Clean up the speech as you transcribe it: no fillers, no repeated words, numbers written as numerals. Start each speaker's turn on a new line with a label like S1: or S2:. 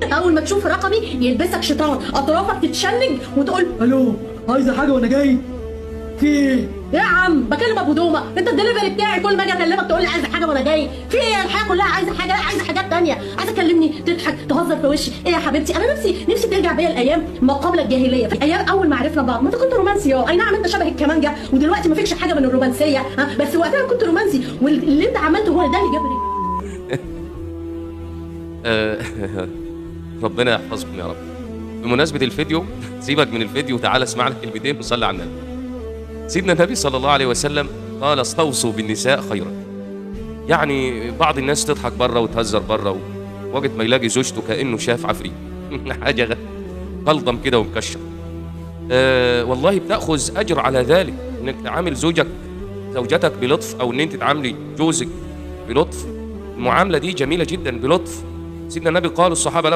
S1: اول ما تشوف رقمي يلبسك شيطان، اطرافك تتشنج وتقول
S2: الو، عايزه حاجة وانا جاي؟ في ايه؟
S1: يا عم بكلم ابو دومه، انت الدليفري بتاعي كل ما اجي اكلمك تقول لي عايزه حاجة وانا جاي، في ايه؟ الحياة كلها عايزه حاجة، لا عايزه حاجات تانية، عايزه تكلمني تضحك تهزر في وشي، ايه يا حبيبتي؟ انا نفسي ترجع بيا الايام ما قبل الجاهلية، في ايام اول ما عرفنا بعض، ما انت كنت رومانسي، اي نعم انت شبه الكمانجه ودلوقتي ما فيكش حاجة من الرومانسية، ها بس وقتها كنت رومانسي، واللي انت عملته هو ده اللي جاب
S3: ربنا يحفظكم يا رب. بمناسبة الفيديو، سيبك من الفيديو وتعالى اسمع لك كلمتين وصلي على النبي. سيدنا النبي صلى الله عليه وسلم قال استوصوا بالنساء خيرا. يعني بعض الناس تضحك بره وتهزر بره، وقت ما يلاقي زوجته كأنه شاف عفريت حاجة قلضم كده ومكشر. والله بتأخذ أجر على ذلك، إنك تعامل زوجتك بلطف، أو إن أنت تعاملي جوزك بلطف. المعاملة دي جميلة جدا بلطف. سيدنا النبي قال الصحابة